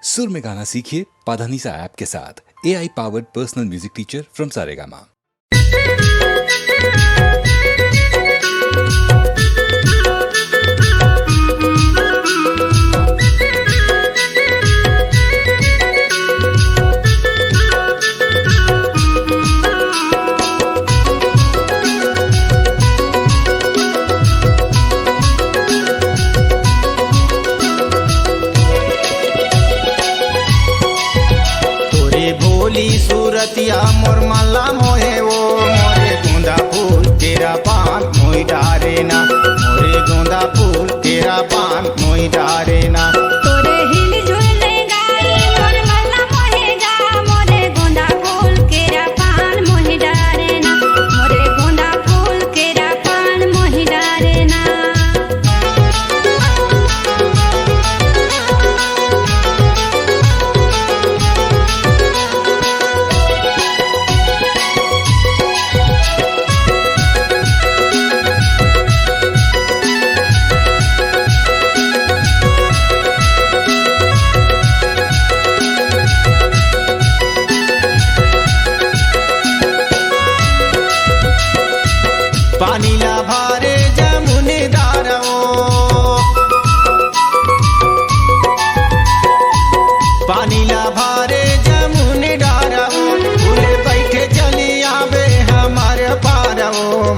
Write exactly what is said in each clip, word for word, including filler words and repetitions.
सुर में गाना सीखिए पाधानीसा ऐप के साथ। A I powered personal music teacher from Saregama. तोरे भोली सूरतिया मोर मन ला मोहे वो, मोरे गोंदा फूल केरा पान मोहि डारे ना, मोरे गोंदा फूल केरा पान मोहि डारे ना। तोरे हिलझुल रेंगाई मोर मन ला मोहे गा, मोरे गोंदा फूल केरा पान मोहि डारे ना, मोरे गोंदा फूल केरा पान मोहि डारे ना। पानी ला भारे जमुने डारो, पानी ला भारे जमुने डारो, फूले बैठे चली आवे हमर पारो।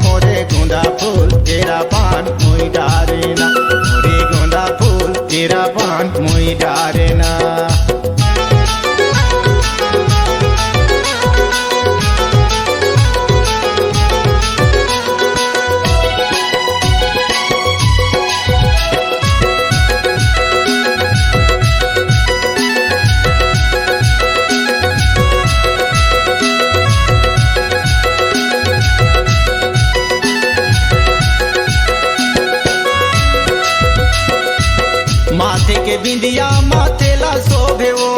मोरे गोंदा फूल केरा पान मोहि डारे ना, मोरे गोंदा फूल केरा पान मोहि डारे ना। माथे के बिंदिया माथे ला शोभे वो,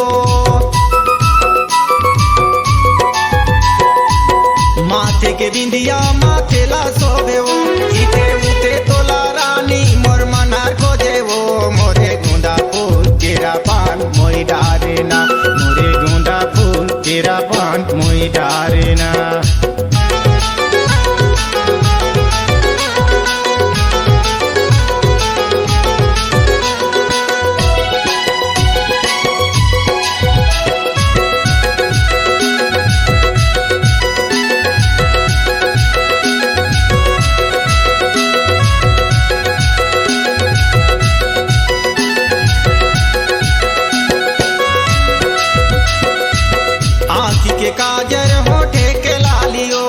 माथे के बिंदिया माथे ला शोभे वो, इते उते तोला रानी मोर मन हर खोजे वो। मोरे गोंदा फूल केरा पान मोहि डारे ना, मोरे गोंदा फूल केरा पान मोहि डारे ना। आँखी के काजर होठे के लालियो,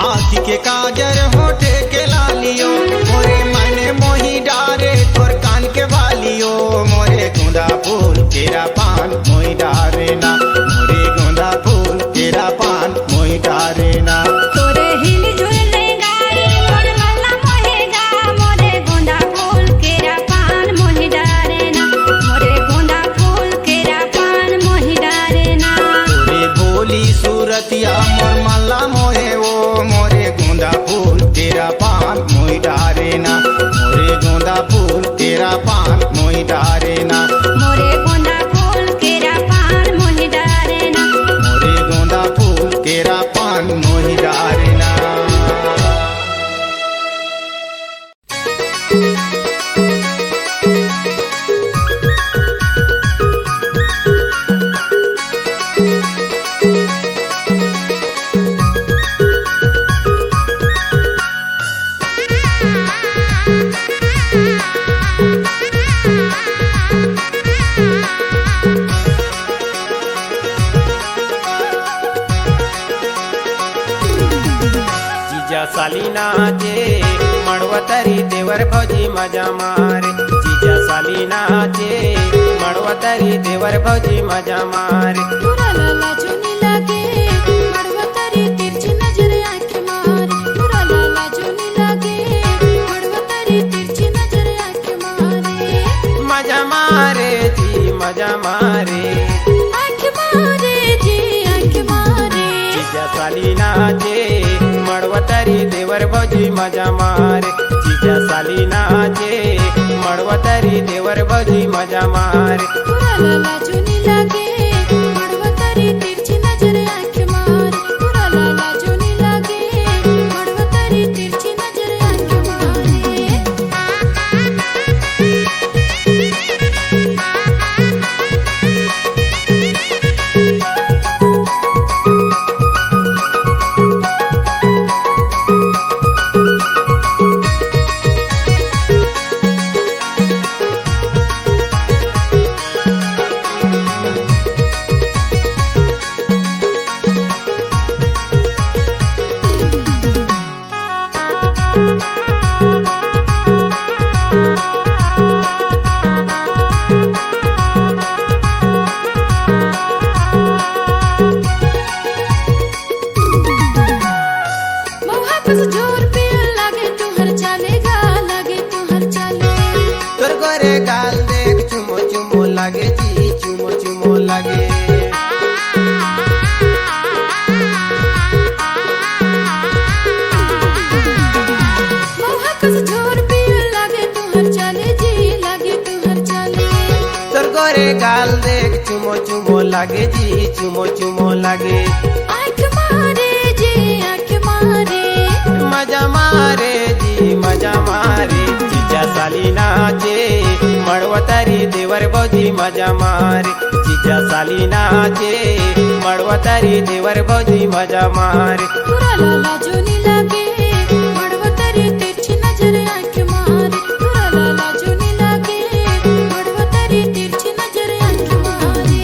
आँखी के काजर होठे के लालियो, मोरे मन मोहि डारे तोर कान के बालियो। मोरे गोंदा फूल केरा पान मोहि डारे ना, मोरे गोंदा फूल केरा पान मोहि डारे ना। तोरे हिलझुल रेंगाई मोर मन ला मोहे गा, मोरे गोंदा फूल केरा पान मोहि डारे ना, मोरे गोंदा फूल केरा पान मोहि डारे ना। तोरे भोली सूरतिया मोर मन ला मोहे वो, मोरे गोंदा फूल केरा पान मोहि डारे ना, मोरे गोंदा फूल केरा पान मोहि डारे ना। मोरे गोंदा फूल केरा पान मोहि डारे ना। मोरे गोंदा फूल केरा पान मोहि डारे ना। जीजा साली नाचे, मड़वा तरी देवर भौजी मजा मारे। जीजा साली नाचे, मड़वा तरी देवर भौजी मजा मारे। बुरा लाला जो नी लागे, मड़वा तरी तिरछी नजर आंख मारे। बुरा लाला जो नी लागे, मड़वा तरी तिरछी नजर आंख मारे। मजा मारे जी, मजा मारे। आंख मारे जी, आंख मारे। जीजा साली नाचे, मड़वा तरी देवर भौजी मजा मारे। जीजा साली नाचे, जी मजा मारे। पूरा लाला जोनी लागे, मड़वा तरी तिरछी नजर आँख मारे। पूरा लाला जोनी लागे, मड़वा तरी तिरछी नजर आँख मारे। महुआ कस जोर पिया लागे तुहर चाले गा, लागे तुहर चाले। तोर गोरे गाल देख चुमो चुमो लागे जी, चुमो चुमो लागे। महुआ कस जोर पिया लागे तुहर चाले जी, लागे तुहर चाले। तोर गोरे गाल देख चुमो चुमो लागे जी, चुमो चुमो लागे। आँख मारे जी, आँख मारे। मजा मारे जी, मजा मारे। जीजा साली नाचे, मड़वा तरी देवर भौजी मजा मारे। जीजा साली नाचे, मड़वा तरी देवर भौजी मजा मारे। पूरा लाला जोनी लागे, मड़वा तरी तिरछी नजर आँख मारे। पूरा लाला जोनी लागे, मड़वा तरी तिरछी नजर आँख मारे।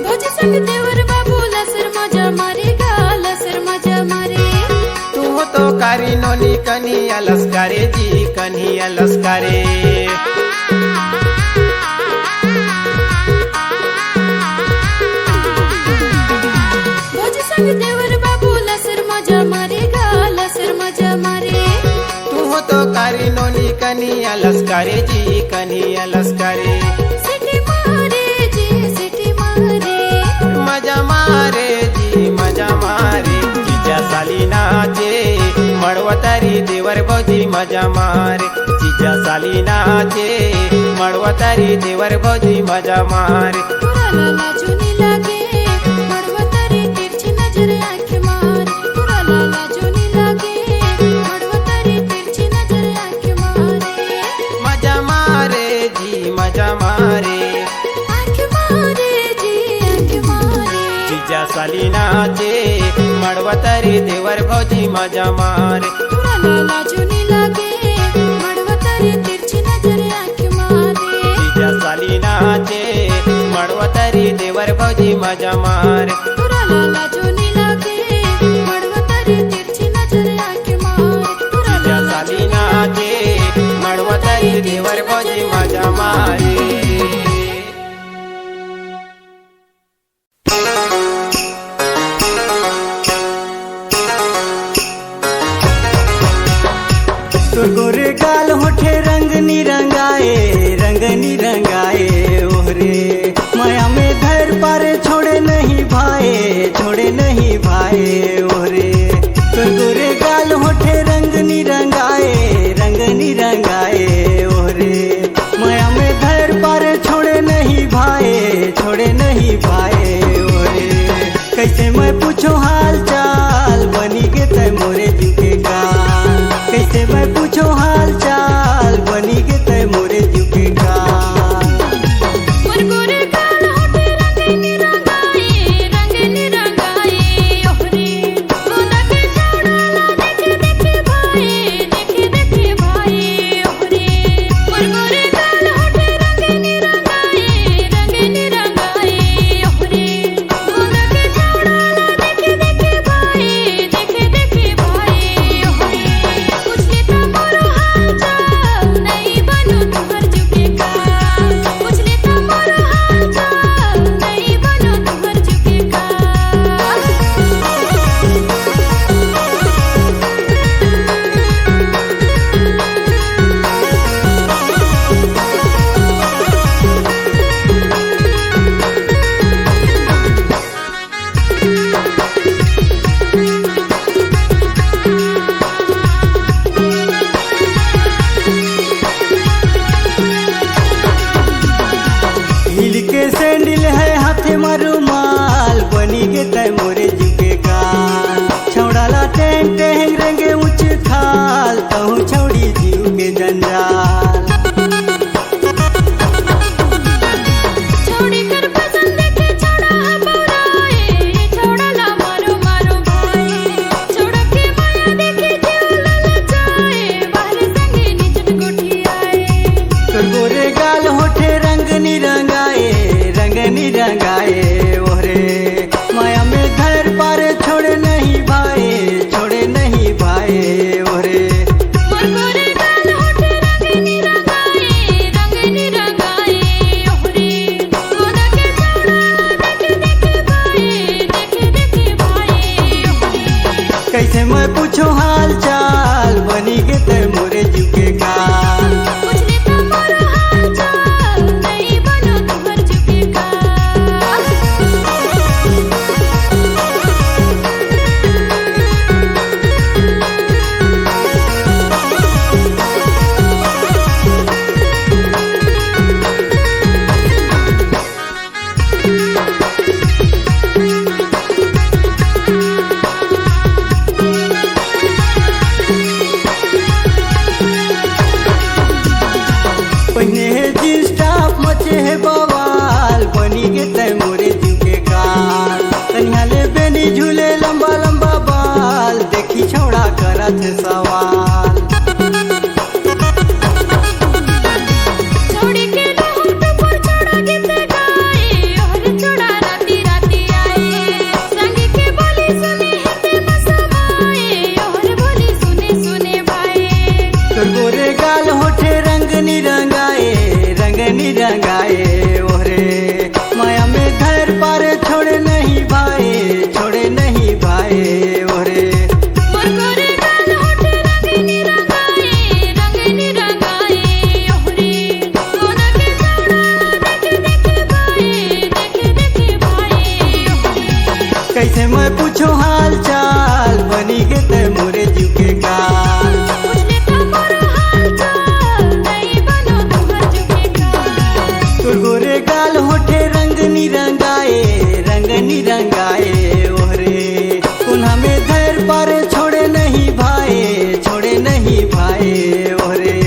भौजी संग देवर बाबू लसर मजा मारे गा, लसर मजा मारे। तू हो तो कारी नोनी कन्हैया लस्कारे जी, कन्हैया लस्कारे। भौजी संग देवर बाबू लसर मजा मारे गा, लसर मजा मारे। तू हो तो कारी नोनी कन्हैया लस्कारे जी, कन्हैया लस्कारे। सिटी मारे जी, सिटी मारे। मजा मारे जी, मजा मारे। जीजा साली नाचे, मड़वा तरी देवर भौजी मजा मारे। जीजा साली नाचे, मड़वा तरी देवर भौजी मजा मारे। पूरा लाला जोनी लागे, मड़वा तरी तिरछी नजर आँख मारे। पूरा लाला जोनी लागे, मड़वा तरी तिरछी नजर आँख मारे। मजा मारे जी, मजा मारे। आँख मारे जी, आँख मारे। जीजा साली नाचे, मड़वा तरी देवर भौजी मजा मारे। पूरा लाला जोनी लागे, मड़वा तरी तिरछी नजर आँख मारे। जीजा साली नाचे, मड़वा तरी देवर भौजी मजा मारे। पूरा लाला जोनी लागे, मड़वा तरी तिरछी नजर आँख मारे। पूरा जीजा लाला साली नाचे, मड़वा तरी देवर भौजी मजा मारे। तोर गोरे गाल होठे रंग निरंगाए, रंग निरंगाए ओहरे। माया में धर पारे छोड़े नहीं भाए, छोड़े नहीं भाए ओहरे। तोर गोरे गाल होठे रंग निरंगाए, रंग निरंगाए ओहरे। माया में धर पारे छोड़े नहीं भाए, छोड़े नहीं भाए ओरे। कैसे मैं पूछो हाल चाल, बनी गे तै मोरे जीव के काल। कैसे मैं पूछो हाल चाल, बनी गे तै मोरे जीव के काल। मोर गोरे गाल होठे रंग निरंगाए, रंग निरंगाए ओहरे। गोदा के छौड़ा ला देखे देखे भाए, देखे देखे भाए ओहरे। मोर गोरे गाल होठे रंग निरंगाए, रंग सैंडल है हाथे मा रुमाल, बनी गे तै मोरे जीव के काल। छौड़ा ला टेंग टेंग रेंगे ऊंच खाल, तहूं छौड़ी जीव के जंजाल। छौड़ी कर पसंद के छौड़ा ह बौराए, छौड़ा ला मारो मारो भाई। छौड़ा के माया देखे जीव ललचाए, बाहर संगे निचट गोठियाए। तोर गोरे गाल होठे रंग निरंगाए, रंग निरंगाए ओहरे। माया में धर पारे छोड़े नहीं भाए, छोड़े नहीं भाए ओहरे। मोर गोरे गाल होठे रंग निरंगाए, रंग निरंगाए ओहरे। गोदा के छौड़ा देख देख भाए, देख देख भाए ओहरे। कैसे मैं पूछो हाल चाल, बनी गे तै मोरे जीव के काल। पूछ ले तो मोरो हाल चाल, नहीं बनो तुहर जीव के काल। पहिने हे जींस टॉप, मचे हे बवाल, बनी गे तै मोरे जीव के काल। कनिहा ले बेनी झूले लंबा लंबा बाल, देखी छौड़ा करत हे सवाल। छोड़ी के लहू टुपुर छौड़ा गीत गाए, ओहर छौड़ा राती राती आए। संगी के बोली सुने हिरदे म समाए, ओहर बोली सुने सुने भाए। तोर गोरे गाल होठे रंग निरंगाए, रंग निरंगाए ओहरे। माया में धर पारे छोड़े नहीं भाए, छोड़े नहीं भाए ओहरे। मोर गोरे गाल होठे रंग निरंगाए, रंग निरंगाए ओहरे। गोदा के छौड़ा देख देख भाए, देख देख भाए ओहरे। कैसे मैं पूछो हाल चाल, बनी गे तै मोरे जीव के काल। पूछ ले तो मोरो हाल चाल, नहीं बनो तुहर जीव के काल। तोर गोरे गाल होठे रंग निरंगाए, रंग निरंगाए ओहरे। कोन्हा में धर पारे छोड़े नहीं भाए, छोड़े नहीं भाए ओहरे।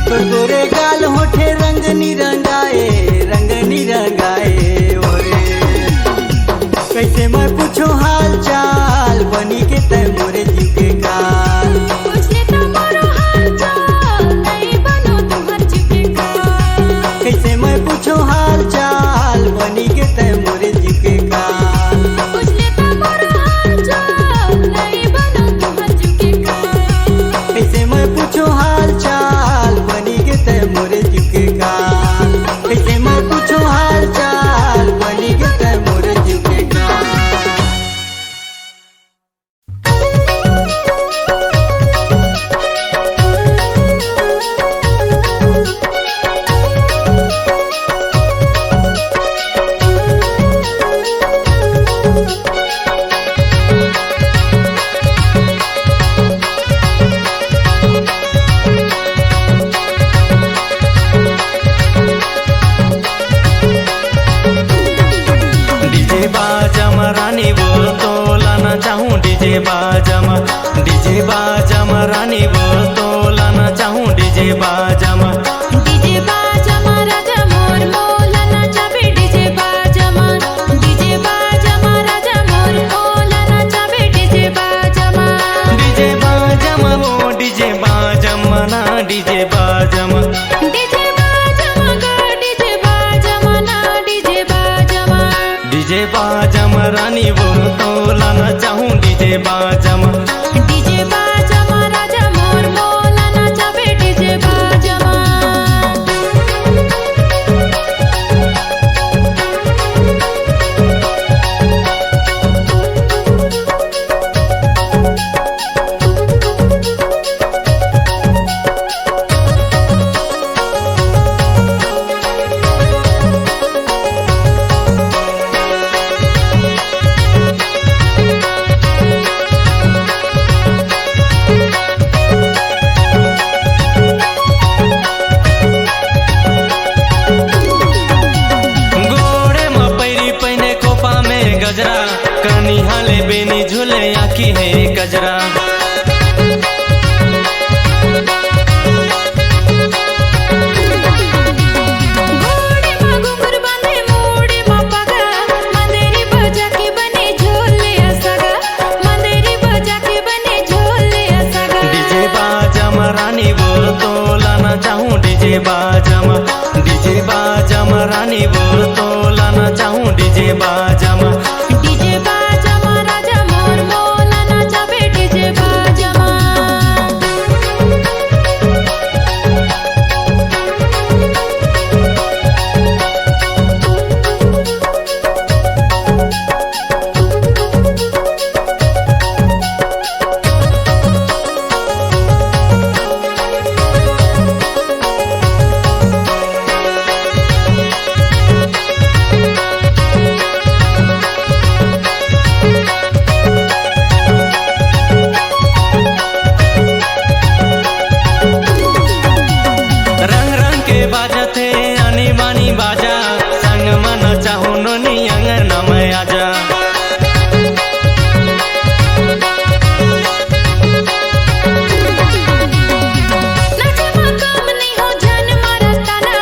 तोर गोरे गाल होठे रंग निरंगाए, रंग निरंगाए ओहरे। कैसे मैं पूछो हाल चाल, बनी गे तै मोरे जीव के काल। पूछ ले तो मोरो हाल चाल, नहीं बनो तुहर जीव के काल। कैसे मैं पूछो हाल चाल, बनी गे तै मोरे जीव के काल। पूछ ले तो मोरो हाल चाल, नहीं बनो तुहर जीव के काल। कैसे मैं पूछो हाल चाल, बनी गे तै मोरे जीव के काल। कैसे मैं पूछो हाल चाल, बनी गे तै मोरे जीव के काल। डीजे बाजम रानी वो तोला नचाहूँ, डीजे बाजम, डीजे बाजम रानी वो तोला नचाहूँ, डीजे बाजम। डीजे बाजम राजा मोर मोला नचाबे, डीजे बाजम, डीजे बाजम राजा मोर मोला नचाबे, डीजे बाजम। डीजे बाजम वो डीजे बाजम ना, डीजे बाजम। डीजे बाजम गा, डीजे बाजम ना, डीजे बाजम। डीजे बाजम रानी वो तोला नचाहूँ, डीजे बाजम। डीजे बाजम राजा मोर मोला नचाबे, डीजे बाजम। गजरा, कनिहा ले बेनी झूले आँखी हे गजरा। गोड़े म घुंघरू बांधे, मुड़ी म पगरा, मंदेरी बजा के बने झोले असगा, मंदेरी बजा के बने झोले असगा। डीजे बाजा म रानी बोल तोला नचाहूँ, डीजे बाजा म, डीजे बाजा म रानी बोल तोला नचाहूँ, डीजे बाजा म। डीजे बाजा म राजा मोर मोला नचाबे डीजे बाजा म। रंग रंग के बाजत हे आनी बानी बाजा, संग म नचाहूँ नोनी अंगना म आजा। नाचे म कम नइ हो झन मारा ताना,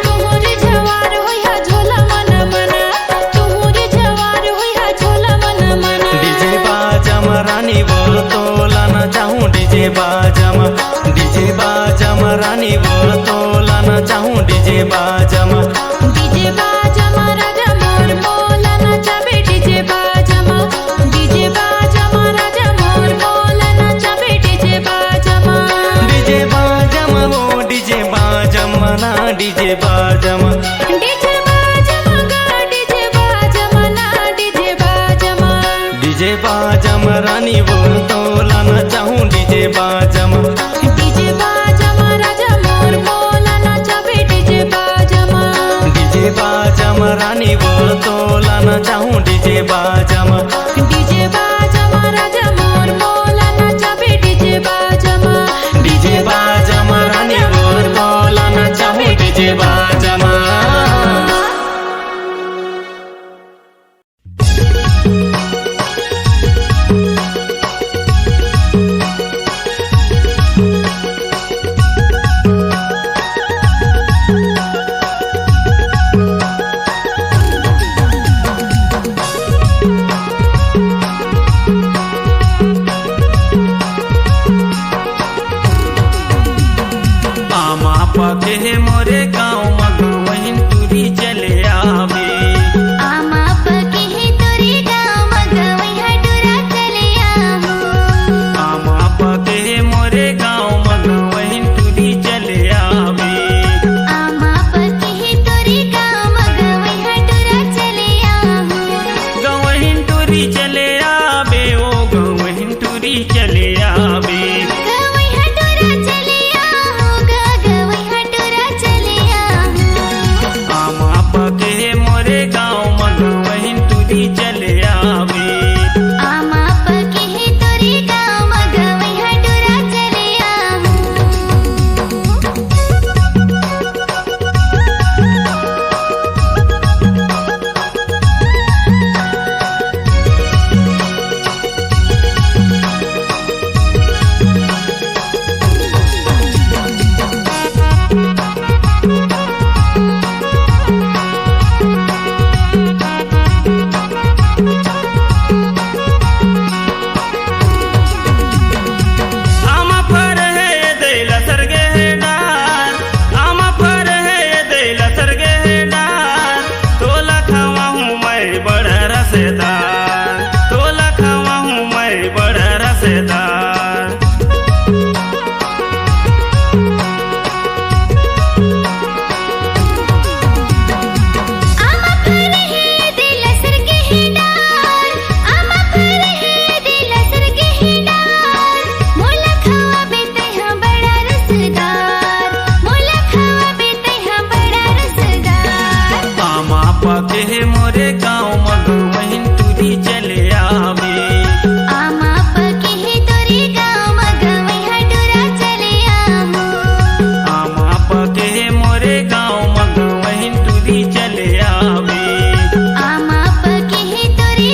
तुँहर जवार होइहा झोला मन मना, तुँहर जवार होइहा झोला मन मना। डीजे बाजा म रानी बोल तोला नचाहूँ, डीजे बाजा म, डीजे बाजा म रानी बोल तोला नचाहूँ, डीजे बाजा म। डीजे बाजा म राजा मोर मोला नचाबे डीजे बाजा म, डीजे बाजा म राजा मोर मोला नचाबे डीजे बाजा म। डीजे बाजा म ओ डीजे बाजा म ना डीजे बाजा म। डीजे बाजा म गा डीजे बाजा म ना डीजे बाजा म। डीजे बाजा म रानी बोल तोला नचाहूँ डीजे बाजा म। डीजे बाजा म राजा मोर मोला नचाबे डीजे बाजा म। डीजे बाजा म रानी बोल तोला नचाहूँ डीजे बाजा म। डीजे बाजा म राजा मोर मोला नचाबे डीजे बाजा म। डीजे बाजा म रानी बोल तोला नचाहूँ डीजे बाजा म। आमा पके हे मोरे गाँव म गवहिन टूरी चले आबे। आमा पके हे तोरे गाँव म गवई ह टूरा चले आबो। आमा पके हे मोरे गाँव म गवहिन टूरी चले आबे। आमा पके हे तोरे गाँव म गवई ह टूरा चले आबो। गवहिन टूरी चले आबे ओ गवहिन टूरी चले आबे। गवई ह टूरा चले आबो गा गवई ह टूरा चले आबो। आमा पके हे मोरे गाँव म गवहिन टूरी चले आबे। आमा पके हे तोरे गाँव म गवई ह टूरा चले आबो। आमा फर हे दे लसर गे हे डार, आमा फर हे दे लसर गे हे डार, तोला खवाहूँ मैं बड़ रसदार, तोला खवाहूँ मैं बड़ रसदार। आमा फर हे दे लसर गे हे डार, आमा फर हे दे लसर गे हे डार, मोला खवाबे तैहा बड़ा रसदार, मोला खवाबे तैहा बड़ा रसदार। आमा पके हे मोरे गाँव म गवहिन टूरी चले आबे। आमा पके हे तोरे गाँव म गवई ह टूरा चले आबो। आमा पके हे मोरे गाँव म गवहिन टूरी चले आबे। आमा पके हे तोरे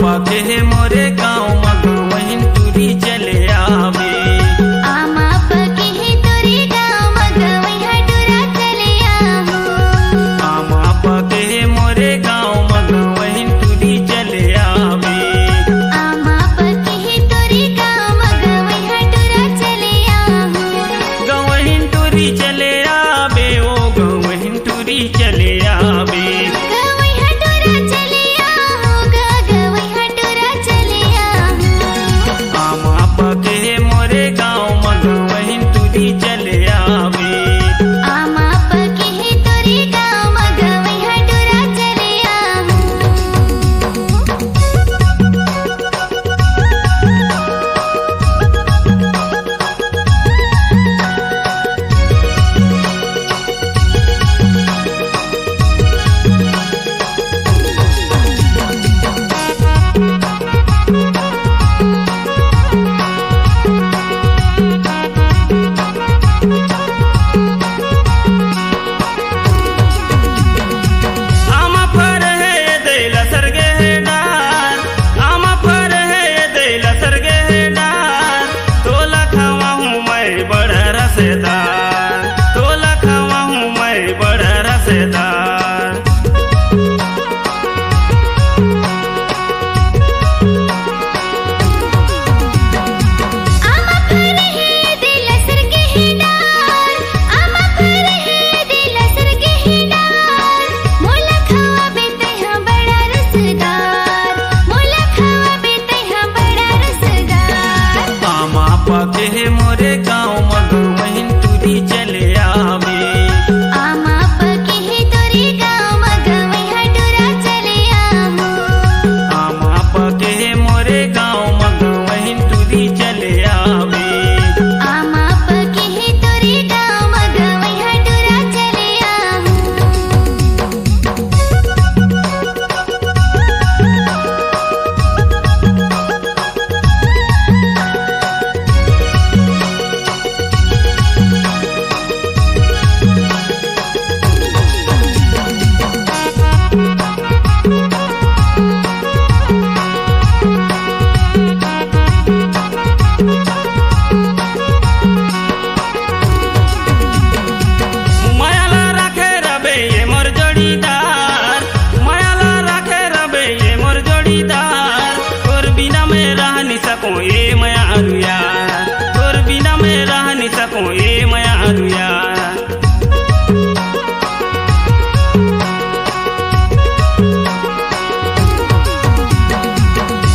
पके हे मोरे गाँव म गवहिन टूरी चले आवे। आमा पके हे तोरे गाँव म गवई ह टूरा चले आहो। आमा पके हे मोरे गाँव म गवहिन टूरी चले आवे। आमा पके हे तोरे गाँव म गवई ह टूरा चले आहो। गवहिन टूरी चले आवे, ओ गवहिन टूरी चले आवे। गवई ह टूरा चले आहो, ग गवई ह टूरा चले आहो। आमा पके हे मोरे गाँव म गवहिन टूरी चले आवे। आमा पके हे तोरे गाँव म गवई ह टूरा चले आहो। आमा फर हे दे ला सरगे हे डार, आमा फर हे दे ला सरगे हे डार, तोला खवाहूँ मैं बड़ रसेदार, तोला खवाहूँ मैं बड़ रसेदार। आमा फर हे दे ला सरगे हे डार, आमा फर हे दे ला सरगे हे डार, मोला खवाबे तैहा बड़ा रसदार, मोला खवाबे तैहा बड़ा रसदार। आमा पके हे मोरे गाँव म गवहिन टूरी चले आवे। आमा पके हे तोरे गाँव म गवई ह टूरा चले आहो। आमा पके हे मोरे गाँव म गवहिन टूरी चले आवे। आमा पके हे तोरे गाँव म गवई ह टूरा चले आहो। मया ला राखे रबे ये मोर जोड़ीदार, मया ला राखे रबे ये मोर जोड़ीदार, तोर बिना मैं रह नी सकूं ये मयारू यार, तोर बिना मैं रह नी सकूं ये मयारू यार।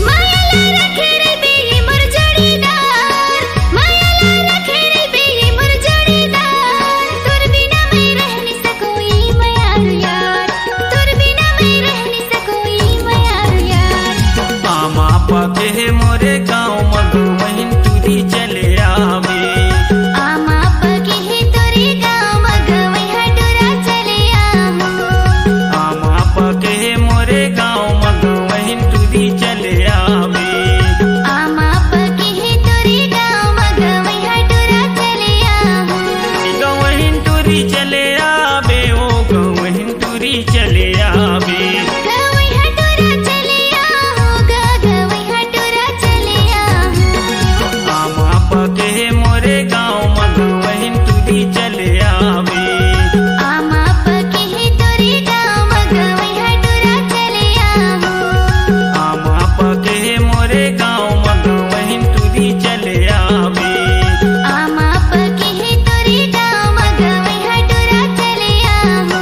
मया ला राखे रबे ये मोर जोड़ीदार, मया ला राखे रबे ये मोर जोड़ीदार, तोर बिना मैं रह नी सकूं ये मयारू यार, तोर बिना मैं रह नी सकूं ये मयारू यार। आमा पके हे मोरे गाँव म गवहिन टूरी चले आवे। आमा पके हे तोरे गाँव म गवई ह टूरा चले आहो। आमा पके हे मोरे गाँव म गवहिन टूरी चले आवे। आमा पके हे तोरे गाँव म गवई ह टूरा चले आहो। गवहिन टूरी चले आवे, ओ गवहिन टूरी चले आवे। गवई ह टूरा चले आहो, ग गवई ह टूरा चले आहो। आमा पके हे मोरे गाँव म गवहिन टूरी चले आवे। आमा पके हे तोरे गाँव म गवई ह टूरा चले आहो। आमा पके हे मोरे गाँव म गवहिन टूरी चले आवे। आमा पके हे तोरे गाँव म गवई ह टूरा चले आहो।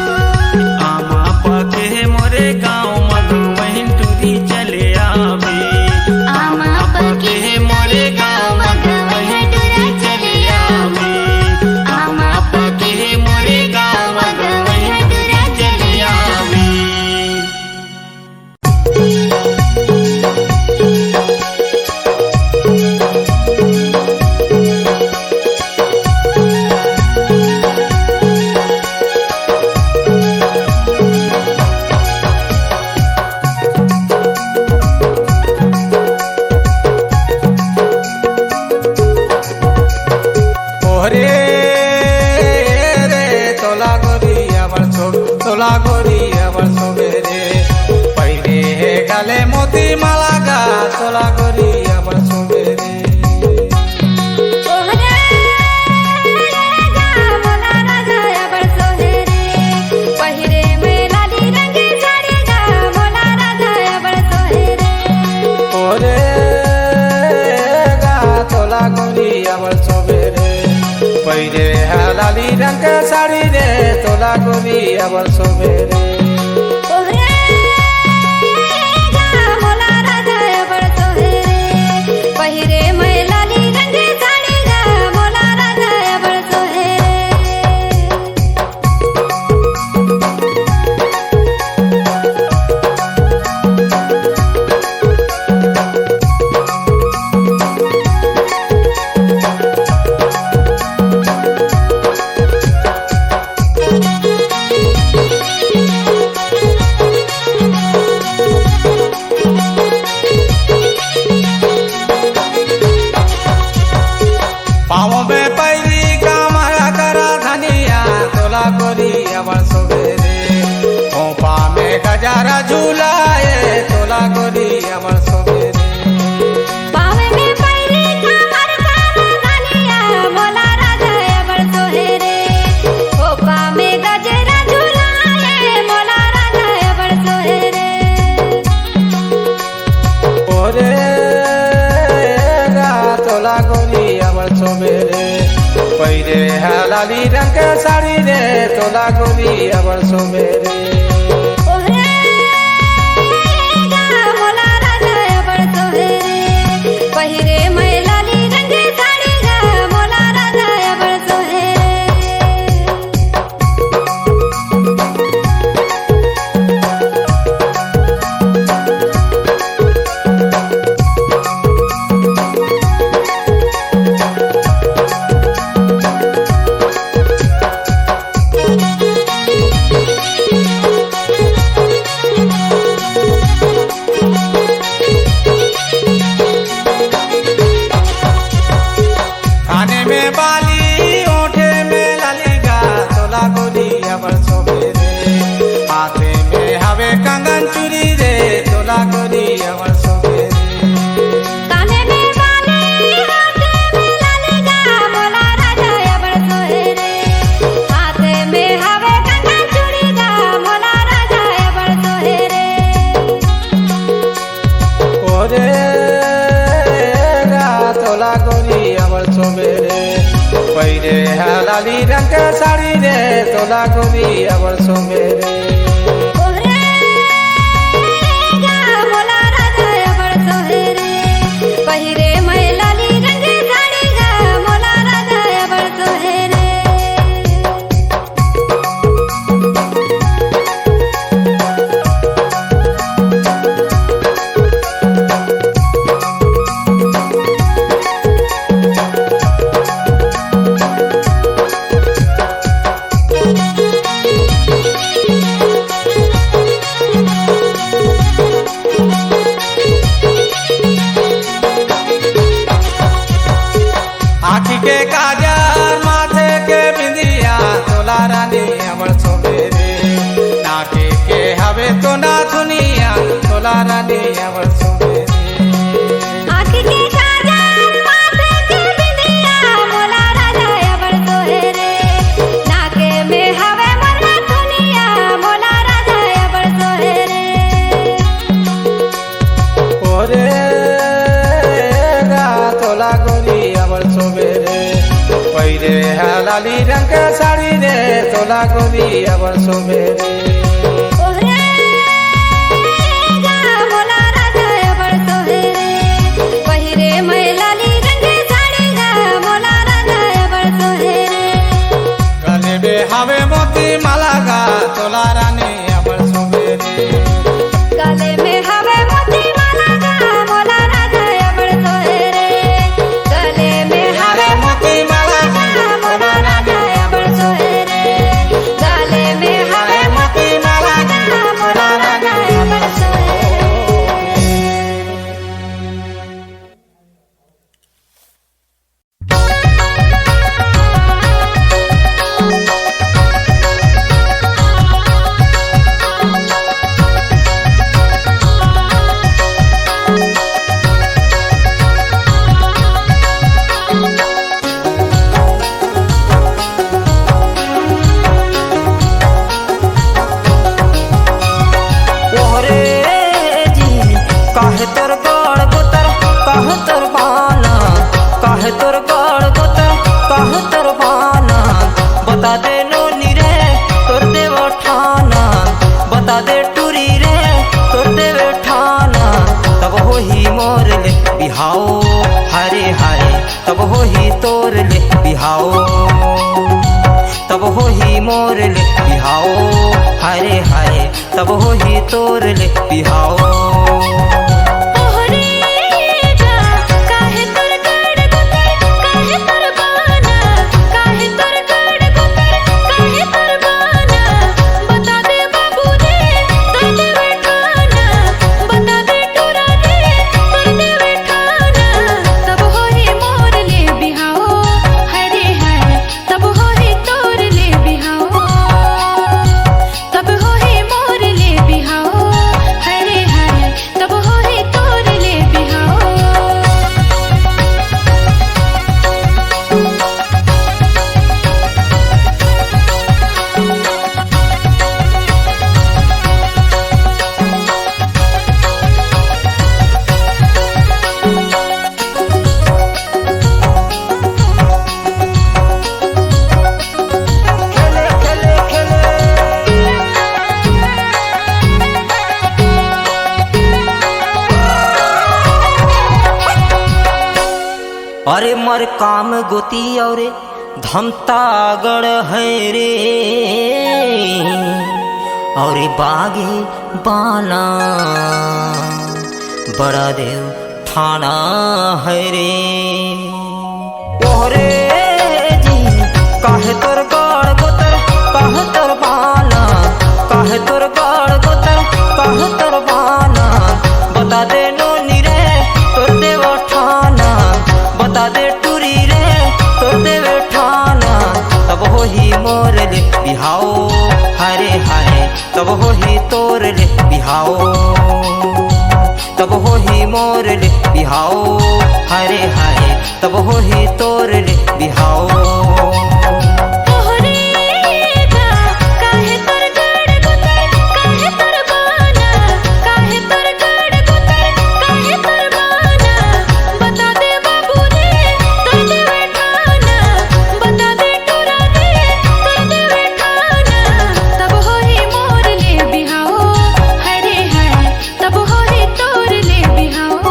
आमा पके हे मोरे पहिरे ह लाली रंग के साड़ी रे, तोला गोरी अबड़ सोभे रे। ओहे गा मोला राजा अबड़ सोहे रे, पहिरे मैं लाली रंग के साड़ी गा मोला राजा अबड़ सोहे रे। पाँव में पैरी कामर करा धनिया, तोला गोरी अबड़ सोभे रे। खोपा में गजरा झूलाए, तोला गोरी अबड़ सोभे रे। पाँव में पैरी कामर करा धनिया, मोला राजा अबड़ सोहे रे। खोपा में गजरा झूलाए, मोला राजा अबड़ सोहे रे। ओरे गा तोला गोरी अबड़ सोभे रे, पहिरे ह लाली रंग के साड़ी रे, तोला गोरी अबड़ सोभे रे। ओरे गा मोला राजा अबड़ सोहे रे, पहिरे मैं लाली रंग के साड़ी गा मोला राजा अबड़ सोहे रे। काने में बाली, ओठे में लाली गा, तोला गोरी अबड़ सोभे रे। हाथे में हवे कंगन चूड़ी रे, तोला गोरी अबड़ सोभे रे। काने में बाली, हाथे में लाली गा, मोला राजा अबड़ सोहे रे। हाथे में हवे कंगन चूड़ी गा, मोला राजा अबड़ सोहे रे। ओरे गा तोला गोरी अबड़ सोभे रे, पहिरे ह लाली रंग के साड़ी रे, तोला गोरी अबड़ सोभे रे। ओरे गा मोला राजा अबड़ सोहे रे, पहिरे मैं लाली रंग के साड़ी गा, मोला राजा अबड़ सोहे रे। आँखी के काजर, माथे के बिंदिया, तोला रानी अबड़ सोभे रे। नाके के हवे तो नाथुनिया, तोला रानी अबड़ सोभे रे। आँखी के काजर, माथे के बिंदिया, मोला राजा अबड़ सोहे रे। नाके में हवे मोर नाथुनिया, मोला राजा अबड़ सोहे रे। ओरे गा तोला गोरी अबड़ सोभे रे, पहिरे ह लाली रंग के साड़ी रे, तोला गोरी अबड़ सोभे रे। ओरे गा मोला राजा अबड़ सोहे रे, पहिरे मैं लाली रंग के साड़ी गा, मोला राजा अबड़ सोहे रे। गले में हवे मोती माला गा, तोला रानी अबड़ सोभे रे। गले में हवे मोती माला गा, मोला राजा अबड़ सोहे रे। गले में हवे मोती माला गा, मोला राजा अबड़ सोहे रे। गले में हवे मोती तब होही तोर ले बिहाव। ओहरे जा, काहे तोर गड़ गुतर, काहे तोर बाना, काहे तोर गड़ गुतर, काहे तोर बाना, बता दे बाबू रे, तोर देवे ठाना, बता दे टूरा रे, तोर देवे ठाना, तब होही मोर ले बिहाव, हरे हरे, तब होही तोर ले बिहाव, तब होही मोर ले बिहाव, हरे हरे, तब होही तोर ले बिहाव। अरे मर काम गोती अउ रे धमतागढ़ है रे, अउ रे बागे बाना बड़ा देव ठाना है रे। ओहरे जी, काहे तोर गड़ गोतर, काहे तोर बाना, काहे तोर गड़ गोतर, काहे तोर बाना, बता दे नोनी रे, तोर देव ठाना, बता दे टूरी रे, तोर देव ठाना, तब होही मोर ले बिहाव, हरे हाय, तब होही तोर ले बिहाव। तब होही मोर ले बिहाव, हरे हाय, तब होही तोर ले बिहाव। ओहरे जा, काहे तोर गड़ गुतर, काहे तोर बाना, काहे तोर गड़ गुतर, काहे तोर बाना, बता दे बाबू रे, तोर देवे ठाना, बता दे टूरा रे, तोर देवे ठाना, तब होही मोर ले बिहाव, हरे हाय। तब होही तोर ले बिहाव,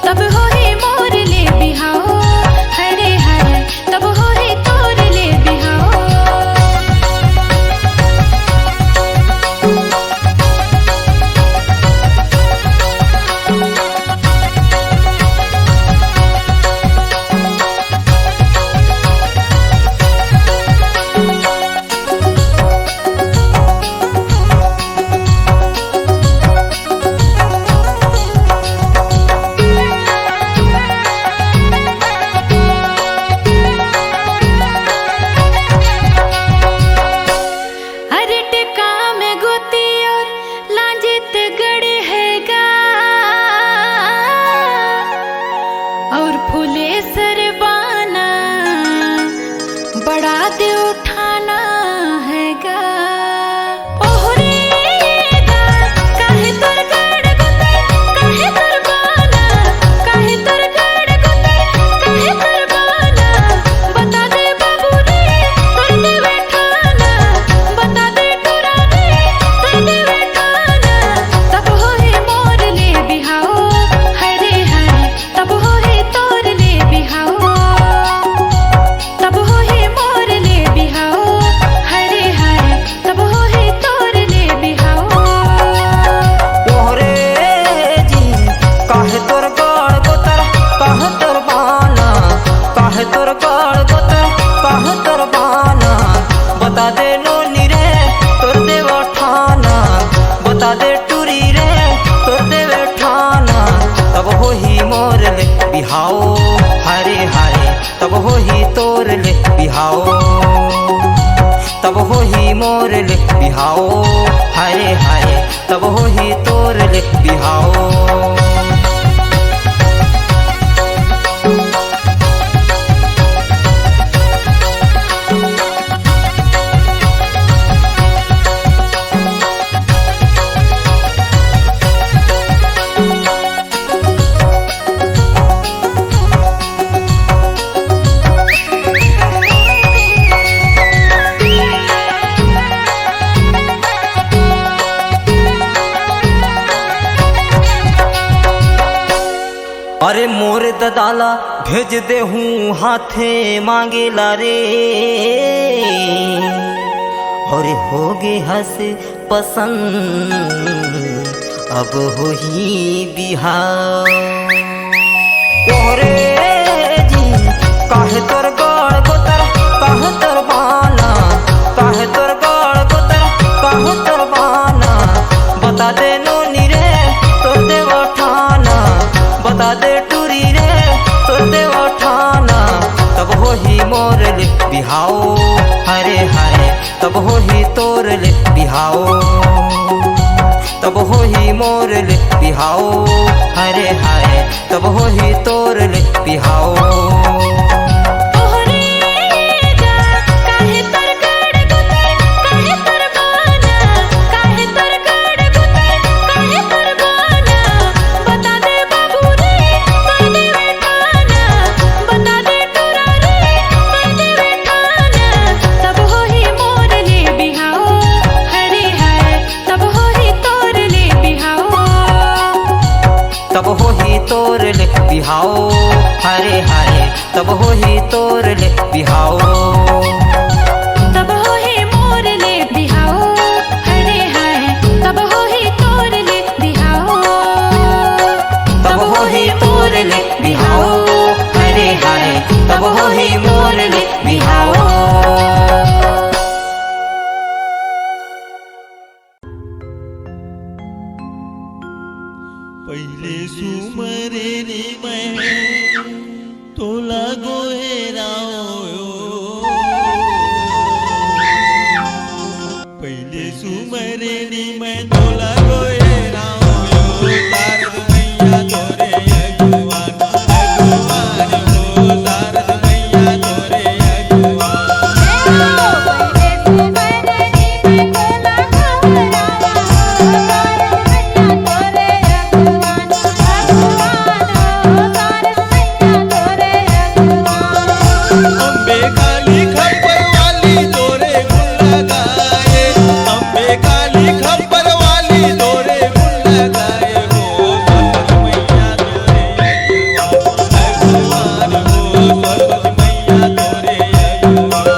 तब होही मोर ले बिहाव, हरे हरे, तब होही तोर ले बिहाव। अरे टेका में गोती और लांजित गढ़ हैगा, और फुलेसर बाना बड़ा देव ठाना हैगा। ओहरे गा, काहे तोर गड़ गुतर, काहे तोर बाना, काहे तोर गड़ गुतर, काहे तोर बाना, बता दे बाबू रे, तोर देवे ठाना, बता दे टूरा रे, तोर देवे ठाना, तब होही मोर ले बिहाव, हरे हरे, तब होही तोर ले बिहाव, तब होही मोर ले बिहाव, हरे हरे, तब होही तोर ले बिहाव। ओहरे जी, काहे तोर गड़ गोतर, काहे तोर बाना, काहे तोर गड़ गोतर, काहे तोर बाना, बता दे नोनी रे, तोर देव ठाना, बता दे टूरी रे, तोर देवे ठाना, तब होही मोर ले बिहाव, हरे हाय, तब होही तोर ले बिहाव, तब होही मोर ले बिहाव, हरे हाय, तब होही तोर ले बिहाव। अरे मोर ददा ला भेज देहूं हाथे मांगेला रे, अउ होगे हस पसंद, अब होही बिहाव। तोहरे जी, काहे तोर गड़ गोतर, काहे तोर बाना, काहे तोर गड़ गोतर, काहे तोर बाना। बता दे नोनी रे, तोर देवा ठाना, बता दे टूरी रे, तोर देवा ठाना। तब होही मोर ले बिहाव, हरे हाय। तब होही तोर ले बिहाव, तब होही मोर ले बिहाव, हरे हाय। तब होही तोर ले बिहाव। तोहरे जा, काहे तोर गड़ गोतर, काहे तोर बाना, काहे तोर गड़ गोतर, काहे तोर बाना। बता दे बाबू रे, तोर देवे ठाना, बता दे टूरा रे, तोर देवे ठाना। तब होही मोर ले बिहाव, हरे हाय। तब होही तोर ले बिहाव। तब होही तोर ले बिहाव, हरे हाय। तब होही तोर ले बिहाव। तब होही मोर ले बिहाव, हरे हाय। तब होही तोर ले बिहाव। तब होही तोर ले बिहाव, हरे हाय। तब होही मोर ले बिहाव। पहिले सुमरे रे मैं तोला गोहेराओ। पहिले सुमरे रे मैं तोला गोहेराओ। तारक मैया तोरे अगुवान, अगुवान हो। तारक मैया तोरे अगुवान। अम्बे काली खप्पर वाली तोरे गुण लगाए, अम्बे काली खप्पर वाली तोरे गुण लगाए हो। सरस्वती मैया तोरे अगुवान, अगुवान हो। सरस्वती मैया तोरे अगुवान।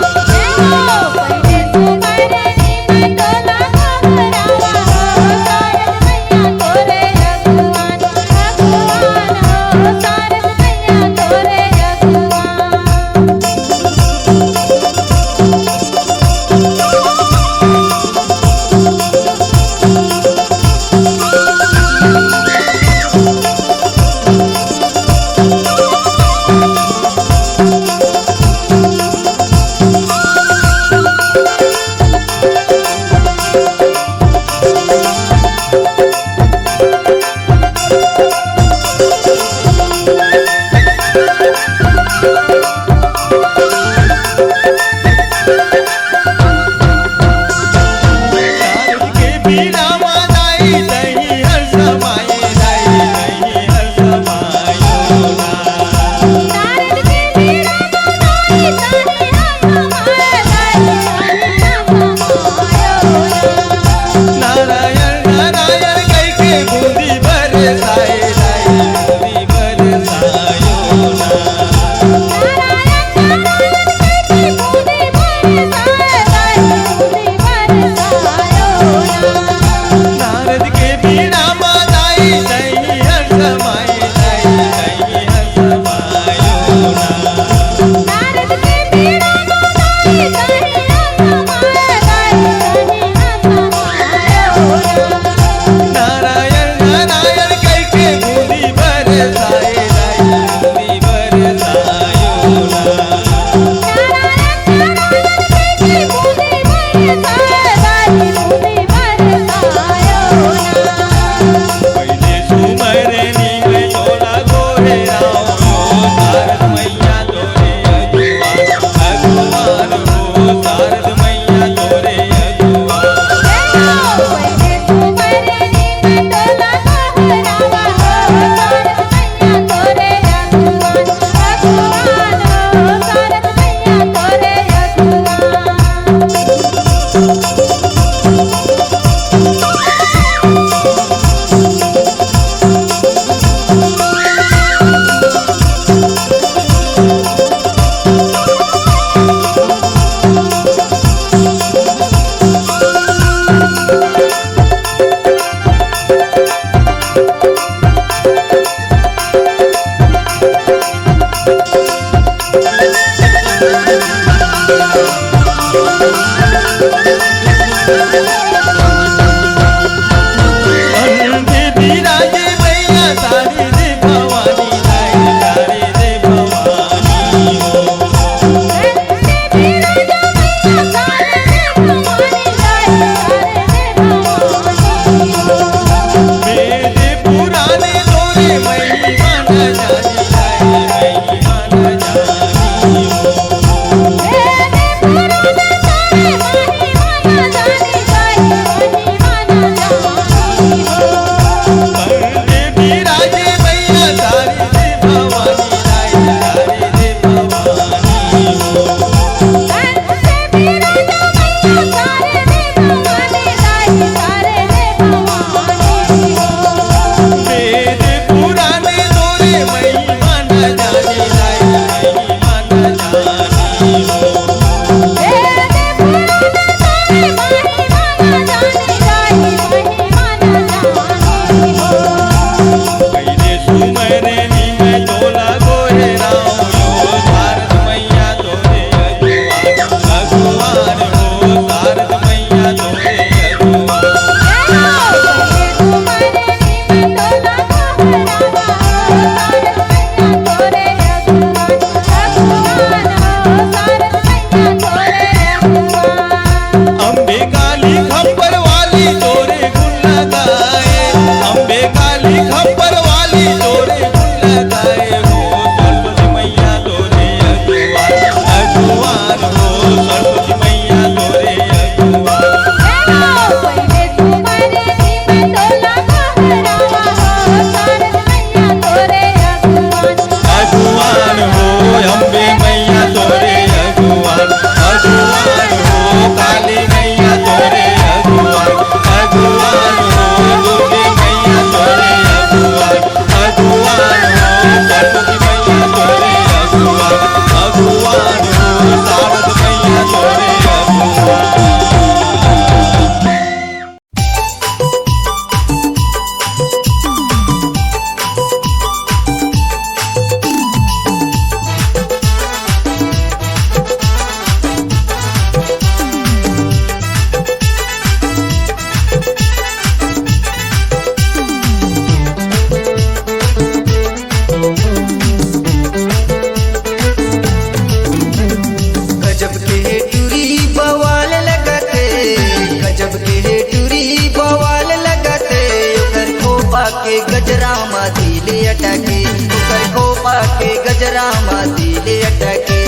गजरा म दिल अटके, ओकर खोपा के गजरा म दिल अटके।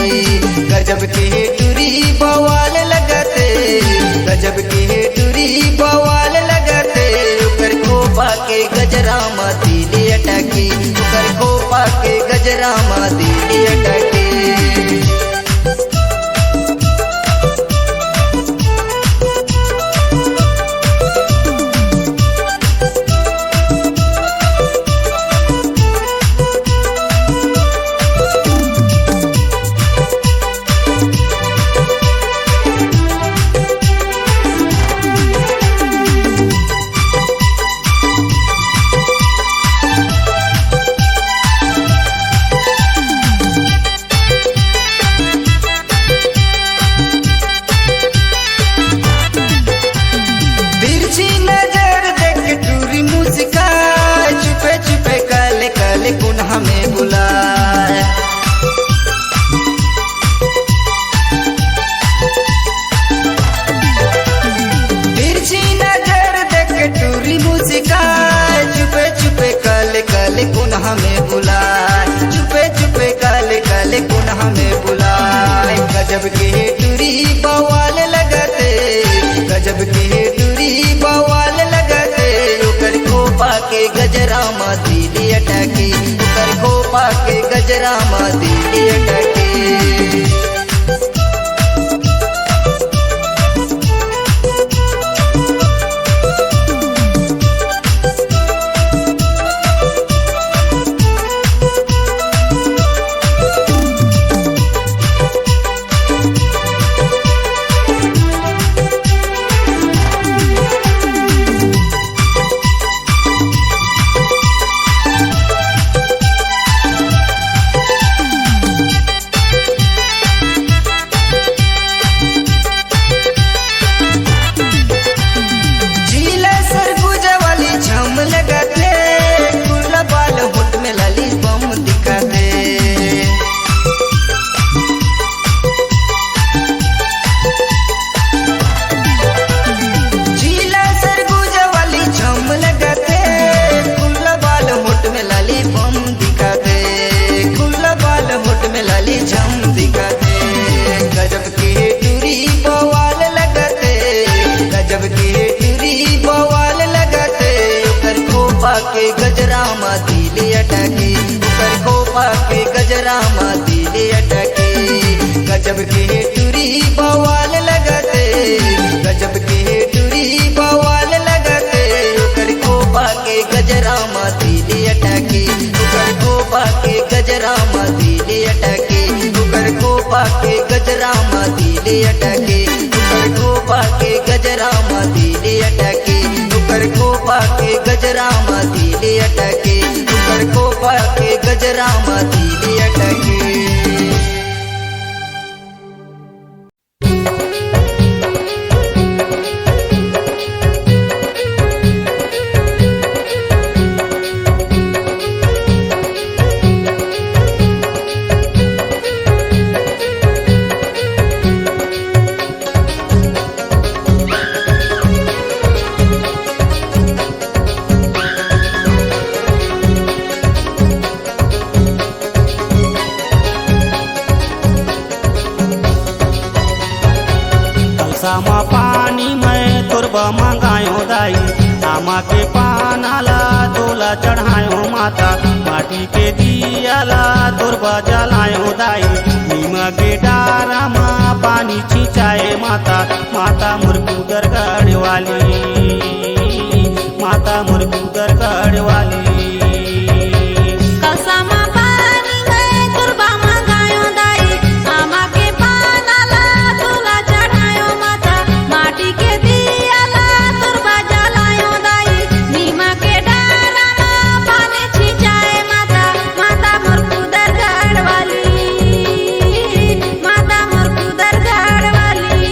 गजब के टुरी बवाल लगथे, गजब के टुरी बवाल लगथे। ओकर खोपा के गजरा म दिल अटके, ओकर खोपा के गजरा म दिल अटके। तिरछी नजर देख के टूरी मुस्काए, चुपे चुपे काले काले कोन हमें बुलाए। तिरछी नजर देख के टूरी मुस्काए, चुपे चुपे काले काले कोन हमें बुलाए, चुपे चुपे काले काले कोन हमें बुलाए। गजब के टूरी बवाल लगथे, गजब के टूरी बवाल लगथे। ओकर खोपा के गजरा म दिल अटके, ओकर खोपा के गजरा म दिल अटके। जिला सरगुजा वाली झम लगथे, खुला बाल होठ में लाली बम दिखथे। जिला सरगुजा वाली झम लगथे, खुला बाल होठ में लाली बम दिखथे, खुला बाल होठ में लाली झम दिखथे। गजब के टूरी बवाल लगथे, गजब के टूरी बवाल लगथे। ओकर खोपा के गजरा म दिल अटके, ओकर खोपा के गजरा म दिल अटके। गजब के टूरी बवाल लगथे, गजब के टूरी बवाल लगथे। ओकर खोपा के गजरा म दिल अटके, ओकर खोपा के गजरा म दिल अटके, ओकर खोपा के गजरा म दिल अटके, ओकर खोपा के गजरा म दिल अटके, ओकर खोपा के गजरा म दिल अटके, ओकर खोपा के गजरा म दिल अटके। कलसा म पानी मैं तोर बर मंगायो दाई, आमा के पाना ला तोला चढ़ायो माता, माटी के दिया ला तोर बर जलायो दाई, नीम के डारा म पानी छिंचाए माता, माता मोर कुदरगढ़ वाली, माता मोर कुदरगढ़ वाली। कलसा म पानी मैं तोर बर मंगायो दाई, आमा के पाना ला तोला चढ़ायो माता, माटी के दिया ला तोर बर जलायो दाई, नीम के डारा म पानी छिंचाए माता, माता मोर कुदरगढ़ वाली, माता मोर कुदरगढ़ वाली।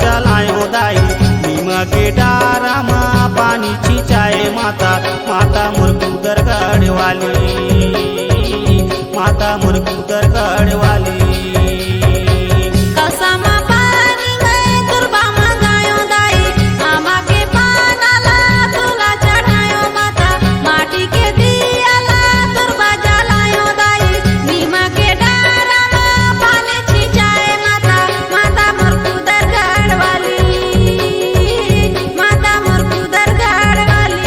जलायो दाई, नीम के डारा म पानी छिंचाए माता, माता मोर कुदरगढ़ वाली, माता मोर कुदरगढ़ वाली। कलसा म पानी मैं तुरबा मंगायो दाई, आमा के पाना ला तोला चढ़ायो माता, माटी के दिया ला तुरबा जलायो दाई, नीम के डारा म पानी छिंचाए माता, माता मोर कुदरगढ़ वाली, माता मोर कुदरगढ़ वाली।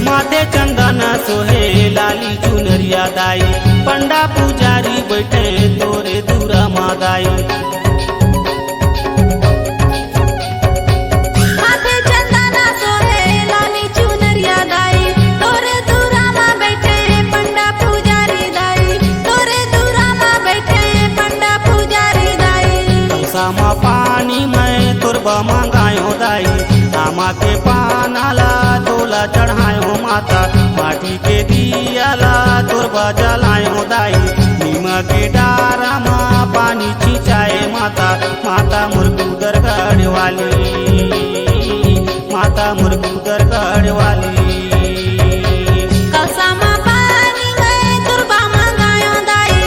माथे चंदन सोहे लाली चुनरिया दाई, पंडा पुजारी बैठे तोरे दूरा मा दाई। माथे चंदन सोहे लाली चुनरिया दाई, तोरे दूरा मा बैठे पंडा पुजारी दाई, तोरे दूरा मा बैठे पंडा पुजारी दाई। कलसा म पानी मैं तुरबा मंगायो दाई, आमा के पाना ला तोला चढ़ायो माता, माटी के दिया ला तुरबा जलायो दाई, नीम के डारा म पानी छिंचाए माता, माता मोर कुदरगढ़ वाली, माता मोर कुदरगढ़ वाली। कलसा म पानी मैं तुरबा मंगायो दाई,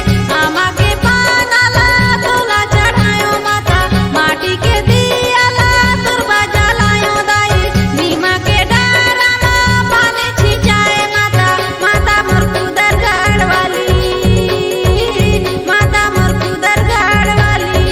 आमा के पाना ला तोला चढ़ायो माता, माटी के दिया ला तुरबा जलायो दाई, नीम के डारा म पानी छिंचाए माता, माता मोर कुदरगढ़ वाली, माता मोर कुदरगढ़ वाली।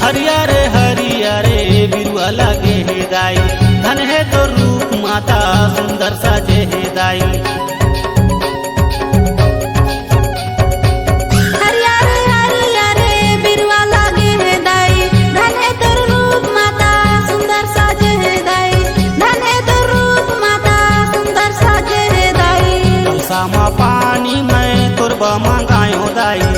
हरिया रे हरिया रे बिरुवा लगे हे दाई, धन हे तोर रूप माता सुंदर साजे हे दाई। हरिया रे हरिया रे बिरुवा लगे हे दाई, धन हे तोर रूप माता सुंदर साजे हे दाई, धन हे तोर रूप माता सुंदर साजे हे दाई। कलसा म पानी मैं तुरबा मंगायो दाई,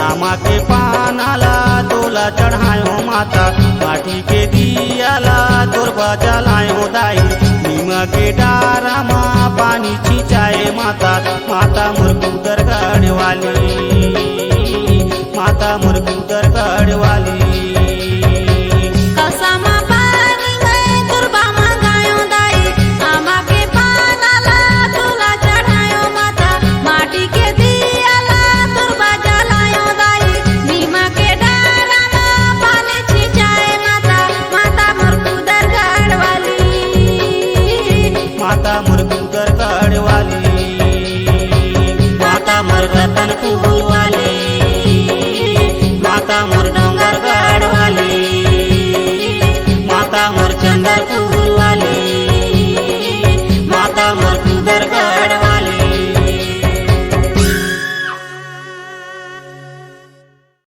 आमा के पाना ला तोला चढ़ायो माता, माटी के दिया ला तुरबा जलायो दाई, नीम के डारा म पानी छिंचाए माता, माता मोर कुदरगढ़ वाली, माता मोर कुदरगढ़ वाली।